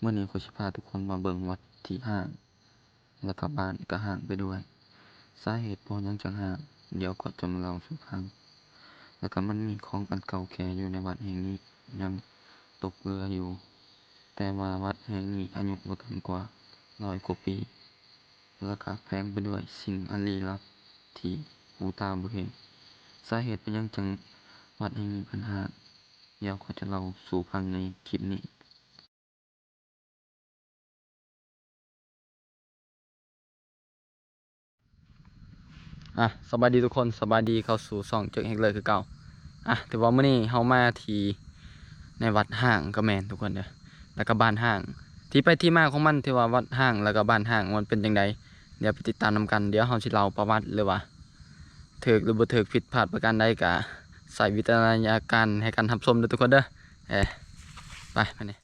ມື້ນີ້ຂ້ອຍຊິພາທຸກຄົນມາເບິ່ງວັດທີ່ຮ້າງ ແລ້ວກໍບ້ານກໍຮ້າງໄປດ້ວຍ. ສາເຫດເພາະຫຍັງຈັ່ງຮ້າງ ດຽວຂ້ອຍຈະມາເລົ່າສູ່ຟັງ. ແລ້ວກໍມັນມີຂອງອັນເກົ່າແກ່ຢູ່ໃນວັດແຫ່ງນີ້ຍັງຕົກເຫຼືອຢູ່, ແຕ່ວ່າວັດແຫ່ງນີ້ອາຍຸບໍ່ຕ່ຳກວ່າຮ້ອຍກວ່າປີ ແລ້ວກໍແຝງໄປດ້ວຍສິ່ງອັນລີ້ລັບທີ່ຫູຕາບໍ່ເຫັນ. ສາເຫດເປັນຫຍັງຈັ່ງວັດແຫ່ງນີ້ເພິ່ນຮ້າງ ດຽວຂ້ອຍຈະເລົ່າສູ່ຟັງໃນຄລິບນີ້. ອ່ະ ສະບາຍດີທຸກຄົນ, ສະບາຍດີເຂົ້າສູ່ຊ່ອງເຈີກເຮັກເລີຄືເກົ່າ. ອ່ະ ຖືວ່າມື້ນີ້ເຮົາມາທີ່ໃນວັດຮ້າງກໍແມ່ນທຸກຄົນເດີ ແລ້ວກໍບ້ານຮ້າງ. ທີ່ໄປທີ່ມາຂອງມັນ ທີ່ວ່າວັດຮ້າງແລ້ວກໍບ້ານຮ້າງ ມັນເປັນຈັ່ງໃດ ດຽວໄປຕິດຕາມນຳກັນ. ດຽວເຮົາຊິເລົ່າປະຫວັດ ຫຼືວ່າຖືກ ຫຼືບໍ່ຖືກ ຜິດພາດປະການໃດ ກໍໃຊ້ວິຈາລະນະຍານໃນການຮັບຊົມເດີທຸກຄົນເດີ. ເອີ ໄປ ບາດນີ້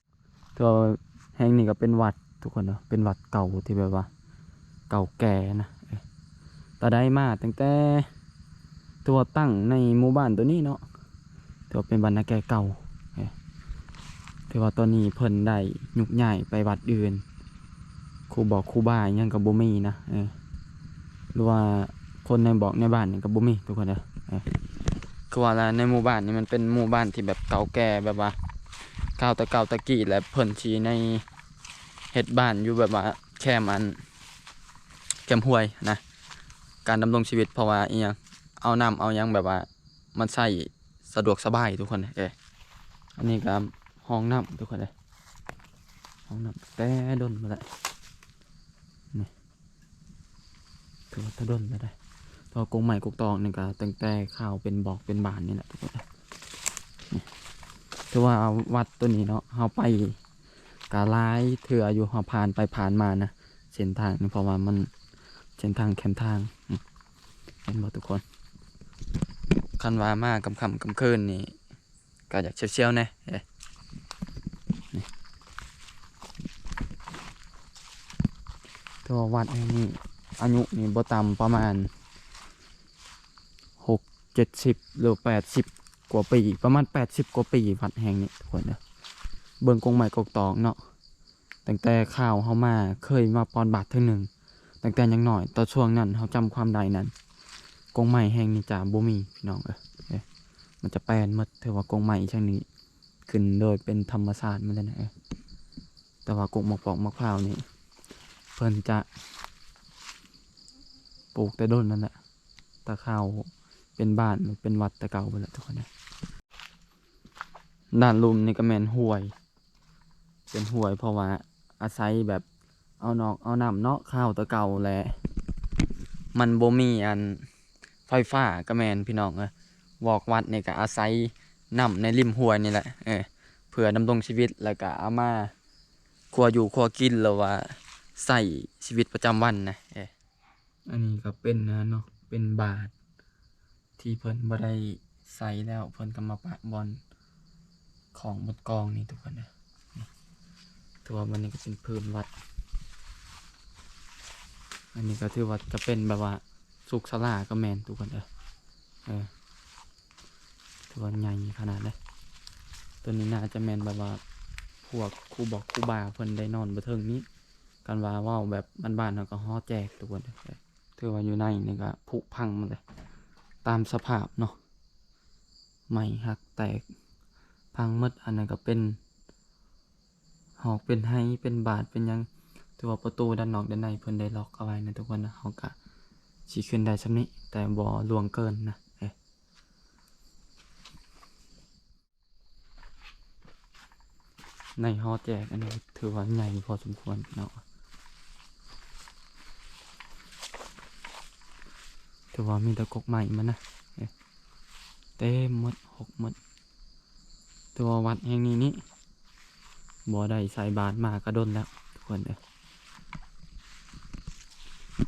ແຕ່ວ່າແຫ່ງນີ້ກໍເປັນວັດທຸກຄົນເນາະ, ເປັນວັດເກົ່າທີ່ແບບວ່າເກົ່າແກ່ນະ. ເອີ ຕາໃດມາຕັ້ງແຕ່ ຖືວ່າຕັ້ງໃນໝູ່ບ້ານໂຕນີ້ເນາະ, ຖືວ່າເປັນວັດນາແກ່ເກົ່າ. ເອີ ຖືວ່າຕອນນີ້ເພິ່ນໄດ້ໂຍກຍ້າຍໄປວັດອື່ນ, ຄູບອກຄູບາອີ່ຫຍັງກໍບໍ່ມີນະ. ເອີ ຫຼືວ່າຄົນໃນບອກໃນບ້ານນີ້ກໍບໍ່ມີທຸກຄົນເດີ. ເອີ ຄືວ່າລະ ໃນໝູ່ບ້ານນີ້ມັນເປັນໝູ່ບ້ານທີ່ແບບເກົ່າແກ່ ແບບວ່າເກົ່າແຕ່ເກົ່າແຕ່ກີ້ ແລະ ເພິ່ນຊິໃນເຮັດບ້ານຢູ່ແບບວ່າແຄມອັນ ແຄມຫ້ວຍນະ ການດຳລົງຊີວິດ ເພາະວ່າອີ່ຫຍັງ ເອົານ້ຳເອົາຫຍັງ ແບບວ່າມັນໃຊ້ສະດວກສະບາຍທຸກຄົນ. ເອີ ອັນນີ້ກໍຫ້ອງນ້ຳທຸກຄົນເອີຍ, ຫ້ອງນ້ຳແຕ່ດົນມາແລ້ວນີ້. ຖືວ່າແຕ່ດົນແລ້ວເດ້. ເພາະກົກໄມ້ກົກຕອກນີ້ກໍຕັ້ງແຕ່ຄາວເປັນບອກເປັນບ້ານນີ້ແຫຼະທຸກຄົນ. ນີ້ ຖືວ່າວັດໂຕນີ້ເນາະ ເຮົາໄປກໍຫຼາຍເທື່ອຢູ່, ເຮົາຜ່ານໄປຜ່ານມານະ ເສັ້ນທາງນີ້, ເພາະວ່າມັນເສັ້ນທາງແຄມທາງ. ເຫັນບໍ່ທຸກຄົນ? ຄັນວ່າມາຄ່ຳໆຄ່ຳຄືນນີ້ ກໍຢາກສ່ຽວໆແດ່. ເອີ ນີ້ ແຕ່ວ່າວັດແຫ່ງນີ້ອາຍຸນີ້ບໍ່ຕ່ຳປະມານຫົກເຈັດສິບ ຫຼືແປດສິບກວ່າປີ, ປະມານແປດສິບກວ່າປີ ວັດແຫ່ງນີ້ທຸກຄົນເດີ. ເບິ່ງກົກໄມ້ກົກຕອກເນາະ. ຕັ້ງແຕ່ຄາວເຮົາມາ ເຄີຍມາປອນບາດເທື່ອໜຶ່ງ ຕັ້ງແຕ່ຍັງນ້ອຍ, ຕອນຊ່ວງນັ້ນເຮົາຈຳຄວາມໄດ້ນັ້ນ ກົກໄມ້ແຫ່ງນີ້ຈະບໍ່ມີ ພີ່ນ້ອງເອີຍ. ເອີ ມັນຈະແປນໝົດ, ຖືວ່າກົກໄມ້ແຫ່ງນີ້ຂຶ້ນໂດຍເປັນທຳມະຊາດມັນເລີຍນະ. ເອີ ແຕ່ວ່າກົກໝາກປອກໝາກພ້າວນີ້ ເພິ່ນຈະປູກແຕ່ດົນນັ້ນແຫຼະ, ແຕ່ຄາວເປັນບ້ານ ເປັນວັດແຕ່ເກົ່າພຸ້ນແຫຼະທຸກຄົນເອີຍ. ດ້ານລຸ່ມນີ້ກໍແມ່ນຫ້ວຍ, ເປັນຫ້ວຍ ເພາະວ່າອາໄສແບບເອົານອກເອົານ້ຳເນາະ, ຄາວແຕ່ເກົ່າແຫຼະ ມັນບໍ່ມີອັນໄຟຟ້າກໍແມ່ນ ພີ່ນ້ອງເອີຍ. ວອກວັດນີ້ກໍອາໄສນ້ຳໃນລິມຫ້ວຍນີ້ແຫຼະ ເອີ ເພື່ອດຳລົງຊີວິດ ແລ້ວກໍເອົາມາຄົວຢູ່ຄົວກິນ ຫຼືວ່າໃຊ້ຊີວິດປະຈຳວັນນະ. ເອີ ອັນນີ້ກໍເປັນ ອັນນັ້ນເນາະ ເປັນບາດ ທີ່ເພິ່ນບໍ່ໄດ້ໃຊ້ແລ້ວ ເພິ່ນກໍມາປະບ່ອນຂອງໝົດກອງນີ້ທຸກຄົນເດີ. ນີ້ ຖືວ່າມັນນີ້ກໍເປັນພື້ນວັດ, ອັນນີ້ກໍຖືວ່າຈະເປັນແບບວ່າສຸກສາລາກໍແມ່ນທຸກຄົນເດີ. ເອີ ຖືວ່າໃຫຍ່ຂະໜາດເດ້. ຕົວນີ້ໜ້າຈະແມ່ນແບບວ່າພວກຄູບອກຄູບາເພິ່ນໄດ້ນອນຢູ່ເທິງນີ້, ຄັນວ່າເວົ້າແບບບ້ານໆ ເຮົາກໍຫໍແຈກທຸກຄົນເດີ. ຖືວ່າຢູ່ໃນນີ້ກໍຜຸພັງໝົດເລີຍ ຕາມສະພາບເນາະ, ໄມ້ຫັກແຕກພັງໝົດ. ອັນນັ້ນກໍເປັນຫອກເປັນໄຫເປັນບາດເປັນຫຍັງ. ຖືວ່າປະຕູດ້ານນອກດ້ານໃນເພິ່ນໄດ້ລັອກເອົາໄວ້ນະທຸກຄົນນະ, ເຮົາກໍຊິຂຶ້ນໄດ້ສ່ຳນີ້ ແຕ່ບໍ່ລ່ວງເກີນນະ. ເອີ ໃນຫໍແຈກອັນນີ້ຖືວ່າໃຫຍ່ພໍສົມຄວນເນາະ, ຖືວ່າມີແຕ່ກົກໄມ້ມັນນະ ເອີ ເຕັມໝົດ ຫົກໝົດ. ຖືວ່າວັດແຫ່ງນີ້ນີ້ບໍ່ໄດ້ໃສ່ບາດມາກະດົນແລ້ວທຸກຄົນເອີຍ.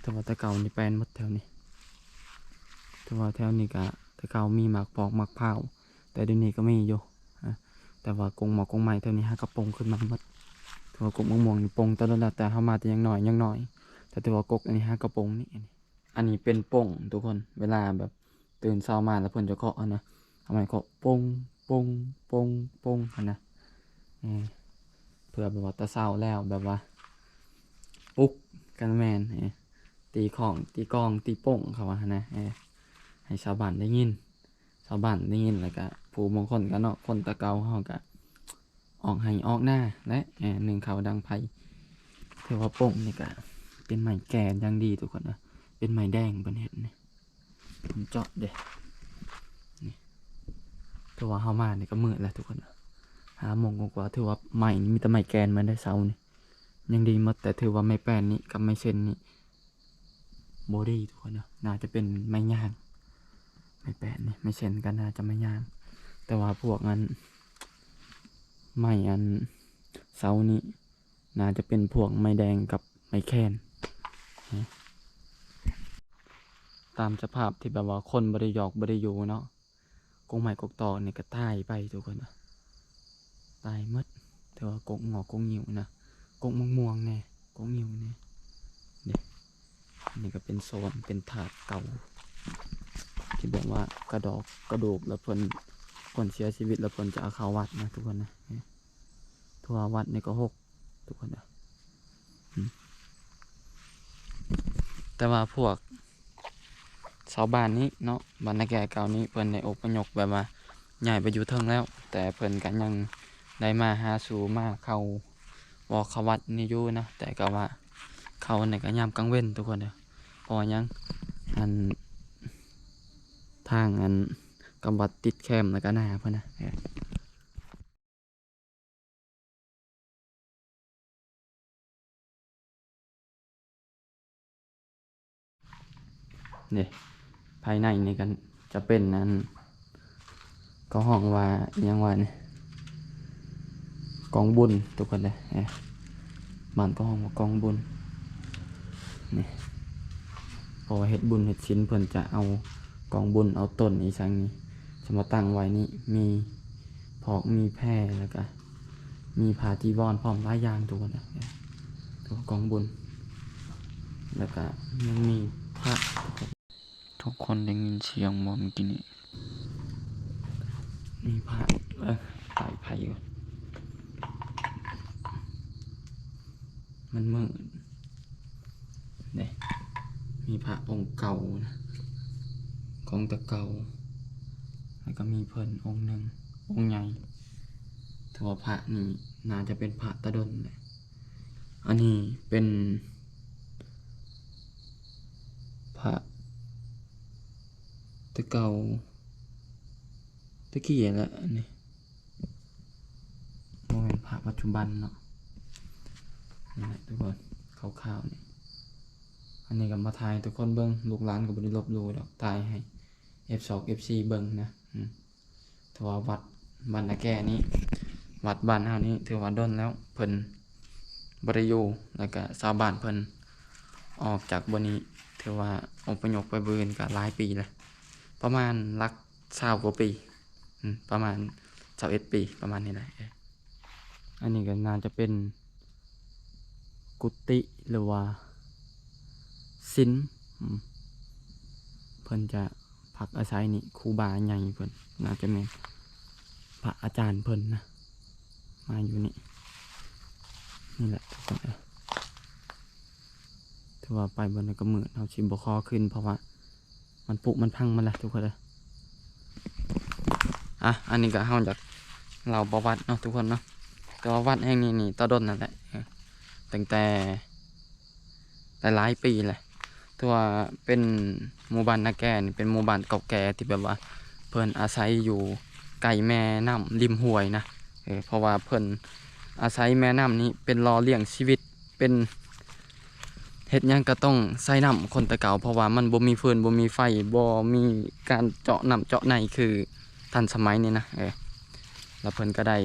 ແຕ່ວ່າແຕ່ເກົ່ານີ້ແປນໝົດແຖວນີ້, ແຕ່ວ່າແຖວນີ້ກະແຕ່ເກົ່າມີໝາກປອກໝາກພ້າວ ແຕ່ດຽວນີ້ກໍມີຢູ່ ອາ ແຕ່ວ່າກົກໝາກກົກໄມ້ແຖວນີ້ຫາກະປົ່ງຂຶ້ນມາໝົດ. ຖືວ່າກົກໝາກມ່ວງນີ້ປົ່ງຕະຫຼອດແລ້ວ, ແຕ່ເຮົາມາແຕ່ຍັງນ້ອຍ ຍັງນ້ອຍ, ແຕ່ຖືວ່າກົກອັນນີ້ຫາກະປົ່ງນີ້. ອັນນີ້ເປັນປົ່ງທຸກຄົນ, ເວລາແບບຕື່ນເຊົ້າມາແລ້ວເພິ່ນຈະເຄາະຫັ້ນນະ, ເອົາໄມ້ເຄາະ ປົງ ປົງ ປົງ ປົງ ຫັ້ນນະ. ເອີ ໄຜ ພື່ອແບບວ່າແຕ່ເຊົ້າແລ້ວ ແບບວ່າປຸກກັນແມ່ນ ເອີ ຕີຂ້ອງ ຕີກອງ ຕີໂປ້ງ ເຂົາວ່າຫັ້ນນະ ເອີ ໃຫ້ຊາວບ້ານໄດ້ຍິນ ຊາວບ້ານໄດ້ຍິນ ແລ້ວກະຜູ້ບາງຄົນກະເນາະ ຄົນແຕ່ເກົ່າເຮົາກະອອກໄຮ່ອອກນາແຫຼະ ເອີ ໜຶ້ງເຂົ້າດັງໄຟ. ຖືວ່າໂປ້ງນີ້ກະເປັນໄມ້ແກ່ນຢ່າງດີທຸກຄົນເອີ ເປັນໄມ້ແດງເພິ່ນເຮັດນີ້ ເຈາະເດ້ ນີ້ ຖືວ່າເຮົາມານີ້ກໍມືດແລ້ວທຸກຄົນ ຫ້າໂມງກວ່າໆ ຖືວ່າໄມ້ນີ້ມີແຕ່ໄມ້ແກ່ນໝົດເດ້ເສົານີ້ ຍັງດີໝົດ ແຕ່ຖືວ່າໄມ້ແປ້ນນີ້ກັບໄມ້ເຊັນນີ້ບໍ່ດີທຸກຄົນເນາະ ໜ້າຈະເປັນໄມ້ຍາງ ໄມ້ແປ້ນນີ້ ໄມ້ເຊັນກໍໜ້າຈະໄມ້ຍາງ ແຕ່ວ່າພວກອັນ ໄມ້ອັນເສົານີ້ ໜ້າຈະເປັນພວກໄມ້ແດງກັບໄມ້ແຄນ. ຕາມສະພາບທີ່ແບບວ່າຄົນບໍ່ໄດ້ຢອກບໍ່ໄດ້ຢູ່ເນາະ ກົກໄມ້ກົກຕອກນີ້ກໍຕາຍໄປທຸກຄົນ ຕາຍໝົດ. ແຕ່ວ່າກົກງອກກົກງິ້ວນະ ກົກໝາກມ່ວງແດ່ ກົກງິ້ວແດ່ ເດ້. ອັນນີ້ກໍເປັນໂຊນ ເປັນທາດເກົ່າ ທີ່ແບບວ່າກະດອກກະດູກ ແລ້ວເພິ່ນ ຄົນເສຍຊີວິດ ແລ້ວເພິ່ນຈະເອົາເຂົ້າວັດນະທຸກຄົນນະ. ທົ່ວວັດນີ້ກໍຮົກທຸກຄົນເອີຍ ອືມ ແຕ່ວ່າພວກຊາວບ້ານນີ້ເນາະ ບ້ານນາແກ່ເກົ່ານີ້ ເພິ່ນໄດ້ອົບພະຍົບແບບວ່າຍ້າຍໄປຢູ່ເທິງແລ້ວ ແຕ່ເພິ່ນກໍຍັງໄດ້ມາຫາສູ່ມາເຂົ້າວອກເຂົ້າວັດນີ້ຢູ່ນະ ແຕ່ກໍວ່າເຂົ້ານີ້ກໍຍາມກາງເວັນທຸກຄົນເອີຍ ເພາະວ່າຫຍັງ ອັນ ທາງອັນກຳບັດຕິດແຄມ ແລ້ວກໍໜ້າເພິ່ນນະ ເອີ. ນີ້ ພາຍໃນນີ້ກໍຈະເປັນອັນ ເຂົາຮ້ອງວ່າອີ່ຫຍັງວະນີ້ ກອງບຸນທຸກຄົນເດີ ເອີ ບ້ານເຂົາຮ້ອງວ່າກອງບຸນ ນີ້ ເພາະວ່າເຮັດບຸນເຮັດສິນ ເພິ່ນຈະເອົາກອງບຸນ ເອົາຕົ້ນອີ່ຫຍັງນີ້ ຈະມາຕັ້ງໄວ້ນີ້ ມີຜອກມີແພ ແລ້ວກະມີຜ້າຈີວອນພ້ອມ ຫຼາຍຢ່າງທຸກຄົນເດີ ເອີ ກອງບຸນ ແລ້ວກະຍັງມີພະ ທຸກຄົນໄດ້ຍິນສຽງບໍ່ເມື່ອກີ້ນີ້? ມີພະ ເອີ ຕາຍໄພກ່ອນ ມັນມືດເດ້ ມີພະອົງເກົ່ານະ ຂອງແຕ່ເກົ່າ ແລ້ວກໍມີເພິ່ນອົງໜຶ່ງ ອົງໃຫຍ່ ຖືວ່າພະນີ້ໜ້າຈະເປັນພະແຕ່ດົນແຫຼະ. ອັນນີ້ເປັນພະແຕ່ເກົ່າ ແຕ່ກີ້ແຫຼະ ອັນນີ້ບໍ່ແມ່ນພະປັດຈຸບັນເນາະ. ນີ້ແຫຼະທຸກຄົນ ຄາວໆນີ້ ອັນນີ້ກໍມາຖ່າຍໃຫ້ທຸກຄົນເບິ່ງ ລູກຫຼານກໍບໍ່ໄດ້ລົບຫຼູ່ດອກ ຖ່າຍໃຫ້ ເອັຟສອງ ເອັຟຊີ ເບິ່ງນະ ອືມ ຖືວ່າວັດບ້ານນາແກ່ນີ້ ວັດບ້ານເຮົານີ້ຖືວ່າດົນແລ້ວ ເພິ່ນບໍ່ໄດ້ຢູ່ ແລ້ວກະຊາວບ້ານເພິ່ນອອກຈາກບ່ອນນີ້ ຖືວ່າອົບພະຍົບໄປບ່ອນອື່ນກະຫຼາຍປີແລ້ວ ປະມານຫຼັກຊາວກວ່າປີ ອືມ ປະມານຊາວເອັດປີ ປະມານນີ້ແຫຼະ. ອັນນີ້ກໍໜ້າຈະເປັນກຸຕິ ຫຼືວ່າສິນ ອືມ ເພິ່ນຈະພັກອາໄສນີ້ ຄູບາໃຫຍ່ເພິ່ນ ໜ້າຈະແມ່ນພະອາຈານເພິ່ນນະ ມາຢູ່ນີ້ ນີ້ແຫຼະທຸກຄົນເອີຍ. ຖືວ່າໄປບ່ອນໃດກໍມືດ ເຮົາຊິບໍ່ຂໍຂຶ້ນ ເພາະວ່າ ມັນປຸມັນພັງໝົດແລ້ວທຸກຄົນເອີຍ. ອ່ະ ອັນນີ້ກໍເຮົາຢາກເລົ່າປະຫວັດເນາະທຸກຄົນເນາະ ແຕ່ວ່າວັດແຫ່ງນີ້ນີ້ແຕ່ດົນນັ້ນແຫຼະ ເອີ ຕັ້ງແຕ່ຫຼາຍໆປີແລ້ວ ຖືວ່າເປັນໝູ່ບ້ານນາແກ່ນີ້ ເປັນໝູ່ບ້ານເກົ່າແກ່ທີ່ແບບວ່າເພິ່ນອາໄສຢູ່ໃກ້ແມ່ນ້ຳລິມຫ້ວຍນະ ເອີ ເພາະວ່າເພິ່ນອາໄສແມ່ນ້ຳນີ້ເປັນຫຼໍ່ລ້ຽງຊີວິດ ເປັນ ເຮັດຫຍັງກໍຕ້ອງໃຊ້ນ້ຳຄົນແຕ່ເກົ່າ ເພາະວ່າມັນບໍ່ມີຟືນ ບໍ່ມີໄຟ ບໍ່ມີການເຈາະນ້ຳເຈາະໃນຄືທັນສະໄໝນີ້ນະ ເອີ ແລ້ວເພິ່ນກໍໄດ້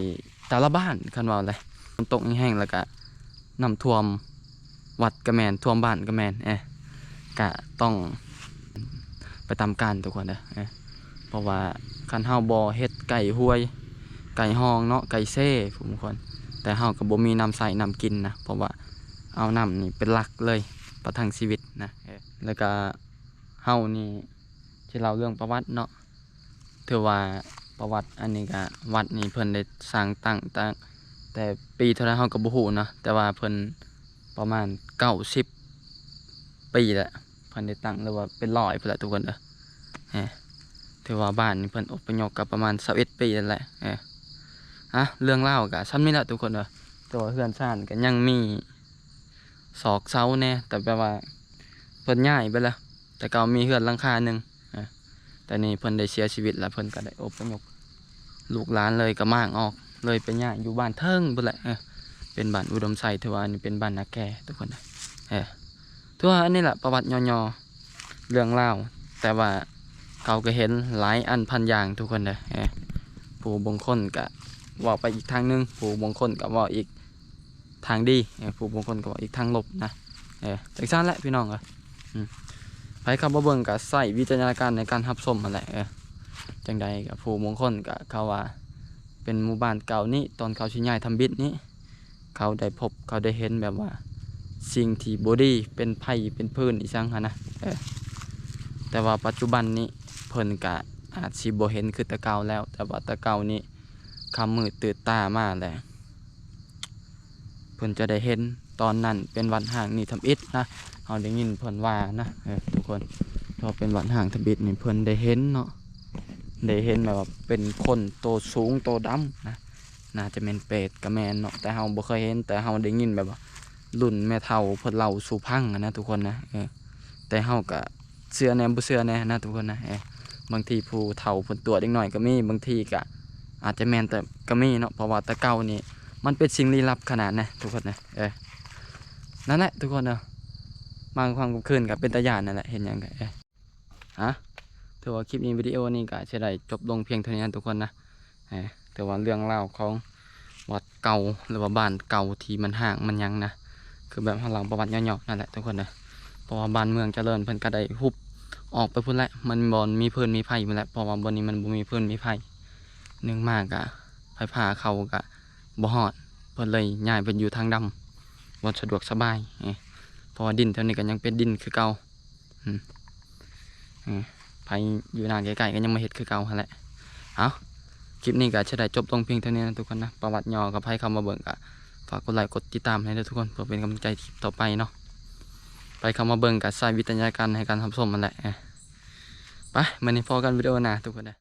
ແຕ່ລະບ້ານ ຄັນເວົ້າແຫຼະ ຝົນຕົກແຮງໆ ແລ້ວກໍນ້ຳຖ້ວມວັດກໍແມ່ນ ຖ້ວມບ້ານກໍແມ່ນ ເອີ ກໍຕ້ອງໄປຕາມການທຸກຄົນເດີ ເອີ ເພາະວ່າຄັນເຮົາບໍ່ເຮັດໃກ້ຫ້ວຍ ໃກ້ຮ່ອງເນາະ ໃກ້ເຊ ຜູ້ບາງຄົນ ແຕ່ເຮົາກໍບໍ່ມີນ້ຳໃຊ້ນ້ຳກິນນະ ເພາະວ່າເອົານ້ຳນີ້ເປັນຫຼັກເລີຍປະທັງຊີວິດນະ ເອີ ແລ້ວກະເຮົານີ້ຊິເລົ່າເລື່ອງປະຫວັດເນາະ ຖືວ່າປະຫວັດອັນນີ້ກະ ວັດນີ້ເພິ່ນໄດ້ສ້າງຕັ້ງແຕ່ ແຕ່ປີເທົ່າໃດເຮົາກໍບໍ່ຮູ້ເນາະ ແຕ່ວ່າເພິ່ນປະມານເກົ້າສິບປີແລ້ວ ເພິ່ນໄດ້ຕັ້ງ ຫຼືວ່າເປັນຮ້ອຍພຸ້ນແຫຼະທຸກຄົນເອີ. ຖືວ່າບ້ານນີ້ເພິ່ນອົບພະຍົບກໍປະມານຊາວເອັດປີແລ້ວແຫຼະ. ອາ ເລື່ອງລາວກໍສ່ຳນີ້ແຫຼະທຸກຄົນເອີ ແຕ່ວ່າເຮືອນຊານກໍຍັງມີ ຊອກເຊົາແດ່ ແຕ່ແບບວ່າເພິ່ນຍ້າຍໄປແລ້ວ. ແຕ່ເກົ່າມີເຮືອນຫຼັງຄາໜຶ່ງ ອາ ແຕ່ນີ້ເພິ່ນໄດ້ເສຍຊີວິດແລ້ວ ເພິ່ນກໍໄດ້ອົບພະຍົບ ລູກຫຼານເລີຍກໍມ້າງອອກ ເລີຍໄປຍ້າຍຢູ່ບ້ານເທິງພຸ້ນແຫຼະ. ເອີ ເປັນບ້ານອຸດົມໄຊ ຖືວ່າອັນນີ້ເປັນບ້ານນາແກທຸກຄົນ. ເອີ ຖືວ່າອັນນີ້ລະປະຫວັດຫຍໍ້ໆ ເລື່ອງລາວ ແຕ່ວ່າເຂົາກໍເຫັນຫຼາຍອັນພັນຢ່າງທຸກຄົນເດີ. ເອີ ຜູ້ບາງຄົນກໍເວົ້າໄປອີກທາງໜຶ່ງ ຜູ້ບາງຄົນກໍເວົ້າອີກ ທາງດີ ເອີ ຜູ້ບາງຄົນກໍເວົ້າອີກທາງລົບນະ. ເອີ ຈັ່ງຊັ້ນແຫຼະພີ່ນ້ອງເອີຍ. ອືມ ໃຜເຂົ້າມາເບິ່ງກໍໃຊ້ວິຈາລະນະຍານໃນການຮັບຊົມຫັ້ນແຫຼະ. ເອີ ຈັ່ງໃດກໍຜູ້ບາງຄົນກໍເຂົາວ່າເປັນໝູ່ບ້ານເກົ່ານີ້ ຕອນເຂົາຊິຍ້າຍທຳອິດນີ້ ເຂົາໄດ້ພົບ ເຂົາໄດ້ເຫັນແບບວ່າສິ່ງທີ່ບໍ່ດີ ເປັນໄຟເປັນຟືນອີ່ຫຍັງຫັ້ນນະ. ເອີ ແຕ່ວ່າປັດຈຸບັນນີ້ເພິ່ນກໍອາດຊິບໍ່ເຫັນຄືແຕ່ເກົ່າແລ້ວ ແຕ່ວ່າແຕ່ເກົ່ານີ້ ຄ່ຳມືດຕື່ນຕາມາແຫຼະ ເພິ່ນຈະໄດ້ເຫັນ ຕອນນັ້ນເປັນວັດຮ້າງນີ້ທຳອິດນະ ເຮົາໄດ້ຍິນເພິ່ນວ່ານະ. ເອີ ທຸກຄົນ ເພາະເປັນວັດຮ້າງທຳອິດນີ້ ເພິ່ນໄດ້ເຫັນເນາະ ໄດ້ເຫັນແບບວ່າເປັນຄົນໂຕສູງໂຕດຳນະ ໜ້າຈະແມ່ນເປດກໍແມ່ນເນາະ ແຕ່ເຮົາບໍ່ເຄີຍເຫັນ ແຕ່ເຮົາໄດ້ຍິນແບບວ່າລຸ້ນແມ່ເຖົ້າເພິ່ນເລົ່າສູ່ຟັງຫັ້ນນະທຸກຄົນນະ. ເອີ ແຕ່ເຮົາກໍ ເຊື່ອແດ່ບໍ່ເຊື່ອແດ່ນະທຸກຄົນນະ. ເອີ ບາງທີຜູ້ເຖົ້າເພິ່ນຕົວະເດັກນ້ອຍກໍມີ ບາງທີກໍອາດຈະແມ່ນ ແຕ່ກໍມີເນາະ ເພາະວ່າແຕ່ເກົ່ານີ້ມັນເປັນສິ່ງລີ້ລັບຂະໜາດນະທຸກຄົນນະ. ເອີ ນັ້ນແຫຼະທຸກຄົນເອີຍ ບາງຄ່ຳກາງຄືນກໍເປັນຕາຢ້ານນັ້ນແຫຼະ ເຫັນຫຍັງກໍ. ເອີ ອາ ຖືວ່າຄລິບນີ້ ວິດີໂອນີ້ກໍຊິໄດ້ຈົບລົງພຽງເທົ່ານີ້ນະທຸກຄົນນະ. ເອີ ແຕ່ວ່າເລື່ອງລາວຂອງວັດເກົ່າ ຫຼືວ່າບ້ານເກົ່າທີ່ມັນຮ້າງມັນຫຍັງນະ ຄືແບບເຮົາເລົ່າປະຫວັດຫຍໍ້ໆນັ້ນແຫຼະທຸກຄົນເອີຍ. ເພາະວ່າບ້ານເມືອງຈະເລີນ ເພິ່ນກໍໄດ້ຮຸບອອກໄປພຸ້ນແຫຼະ ມັນບໍ່ມີຟືນມີໄຟພຸ້ນແຫຼະ ເພາະວ່າບ່ອນນີ້ມັນບໍ່ມີຟືນມີໄຟ. ໜຶ່ງມາກໍໄຟຟ້າເຂົາກໍບໍ່ຮອດ ເພິ່ນເລີຍຍ້າຍໄປຢູ່ທາງດຳ ບ່ອນສະດວກສະບາຍ. ເອີ ເພາະວ່າດິນແຖວນີ້ກໍຍັງເປັນດິນຄືເກົ່າ. ອືມ ເອີ ໃຜຢູ່ໜ້າໃກ້ໆກໍຍັງມາເຮັດຄືເກົ່າຫັ້ນແຫຼະ. ເອົ້າ ຄລິບນີ້ກໍຈະໄດ້ຈົບລົງພຽງເທົ່ານີ້ນະທຸກຄົນນະ. ປະຫວັດຫຍໍ້ ກໍໃຜເຂົ້າມາເບິ່ງກໍຝາກກົດໄລກົດຕິດຕາມໃຫ້ເດີທຸກຄົນ ເພື່ອເປັນກຳລັງໃຈຄລິບຕໍ່ໄປເນາະ. ໃຜເຂົ້າມາເບິ່ງກໍໃຊ້ວິຈາລະນະຍານໃນການຮັບຊົມຫັ້ນແຫຼະ. ເອີ ໄປ ມື້ນີ້ພໍ້ກັນວິດີໂອໜ້າທຸກຄົນເດີ.